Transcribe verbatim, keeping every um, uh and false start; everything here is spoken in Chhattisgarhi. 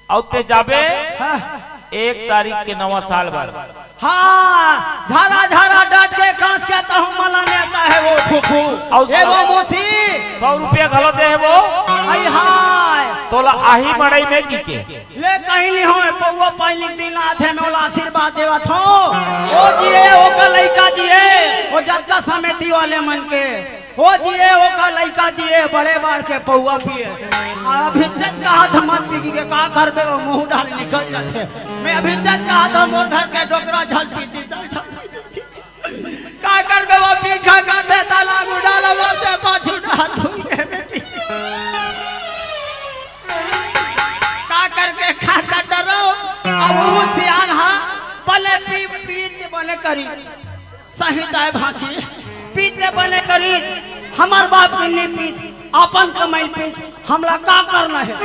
अउ ते जाबे हाँ, एक तारीख के नवा साल बर। हाँ, झरा झरा डट के कांस के तहु मला नेता हे वो फूफू। अउ एगो मौसी, सौ रुपया घलो दे हे वो। आई हाय। तोला आही मड़ई में की के। ले कहीं नहीं होय, पौवा पानी दिन आथे में ओला आशीर्वाद देवत हो। ओ जिए, ओकर लइका जिए, ओ जतका समिति वाले मन के। ओ जिए, ओकर लइका जिए, बड़े बाढ़ के पौवा पिए। अभी तक कहा था मत पी के का करबे, वो मुंह डाल निकल जाथे। मैं अभी तक कहा था मोर घर के डोकरा झल पी दी, झल पी दी। का करबे, वो पीखा का दे ताला गुडाल, वो से पाछू डाल भूले में पी। का करबे, का कर डरो। अब वो सियान हा, बने पी, पीते बने करी। सही ताय भांची, पीते बने करी। हमार बाप के नहीं पीत, अपन कमाई पीत, हमला का करना है?